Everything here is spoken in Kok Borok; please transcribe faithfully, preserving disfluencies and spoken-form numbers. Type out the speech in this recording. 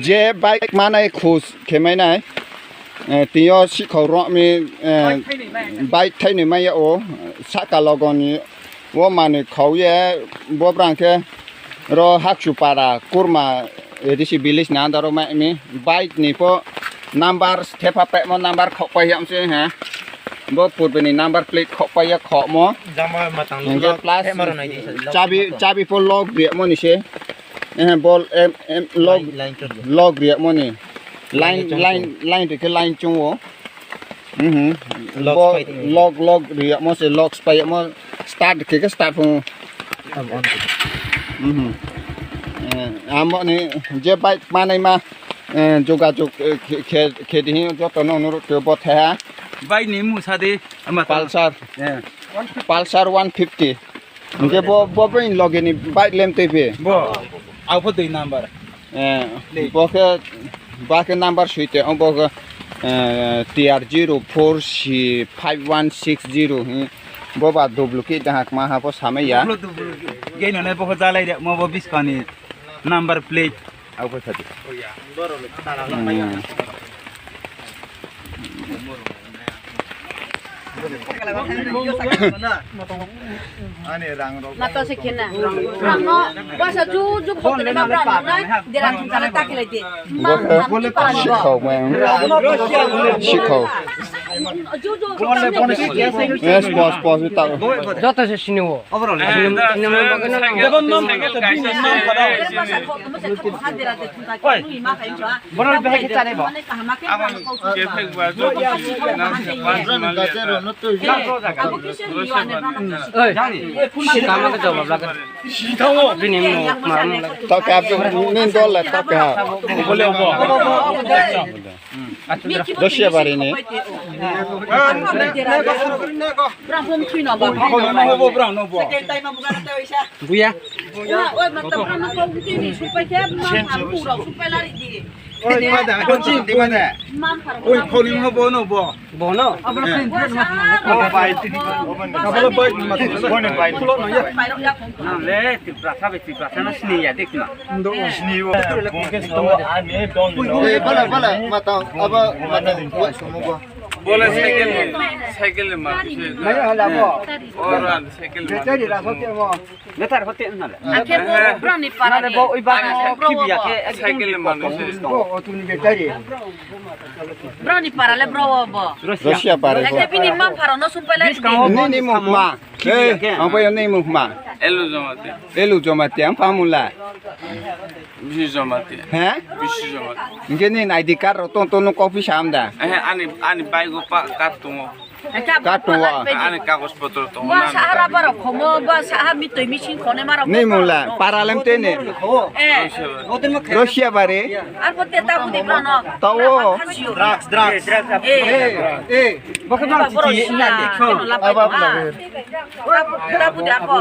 Je bike manai khus khemai nai, eh, tio sikhau rokni, eh, bike thainwi maya o, saka logoni o manwi khau ye, bo brang khe ro Haksu para kurma, eh, A D C village na daro mai mi bike ni po number thepa pekmo number khok pai yam se ha. Bo purbe ni number plate khok pai ya khokmo. Jama matang hingke lok plus thema rw nai di, lok chabi, thema rw. Chabi po lok riya mo ni se. Eh, bol em, em, log, line, line chong ya. Log riya mo ni. Line, line chong line, chong. Line rikhe line chong o. Mhm. Log bo spike ni. Log, log riya mo se, log spike mo start khe khe start phung. Am on khe. Mhm. Eh, amo ni je bike manai ma, eh, jogajog, eh, khe, khe, khe di hin joto no nuru ke bo the ha. Bike ni musa de ama ta. Pulsar. Eh. Pulsar one fifty. Hingke bo, bo, bo in loge ni bike lem tei phi. Bo, au pho dui number. Eh, dui. Bo khe, ba khe number sui te, bo khe, eh, T R zero four C five one six zero, hmm. Bo ba duplicate da hak ma ha pho samai ya. Duplo, duplo. Gei no ne bo khe jalai re, mo bo biskani number plate. Au pho sadi. Hmm. Mato se kena. Brang no, basa ju, ju khol tene ma brang no na, derang thum sana ta khelai de. Ma, ma, ma, ma, ma. Sikhau, man. Sikhau. Ju, ju, ju, ju. Yes, boss, boss, we talk. Joto se sini wo. Sini, sini mo bagana. Basa khol, mo se khol, ha, derang de thum ta khelai, ma khai ba. Borok bahai khe chari bo. Oi, kama khe jawab laga. Bini mo ma mo laga. Toke ap nin dol la toke ha. Bole bo. Dosia bari ni. Buya. Oi, mata brano kau tini supai khe, ma pharu rok supai lari di. Oi, mada, oi, kholi ma bo no bo. Bo no? Abo le Tripura sa be Tripura sa na sini ya dek ma. Sini yo. Bala, bala, mata, abo, mata, wa sumo bo. Bola cycle, cycle ma. Maya hala bo. Ora cycle ma. Betari ra so te mo. Betari hote na le. Akhe bo brani para ni. Bo oi ba mo kibiya khe cycle ma. Bo otuni betari. Brani para le bro bo. Russia para. Akhe bini ma para no sumpela. Ni ni mo ma. Hey, ang pa ni mo ma. Elu Jamatia. Elu Jamatia ang pa mula. Bisi Jamatia. He? Bisi Jamatia. Hingke ni I D card rok tong tong no copy sam da. Eh, ani, ani bike o pa card tongo. Card tongo. Ani kagoj potro tongo. Ba sahara barok khomo, ba saha mitoi mising khone marok. Ni mula, paralem tene. Eh. Russia bare. Ar pote ta budi brano. Tawo. Drugs, drugs. Eh. Eh. Bokhe ba sisi na de. Aba. Ta budi ako.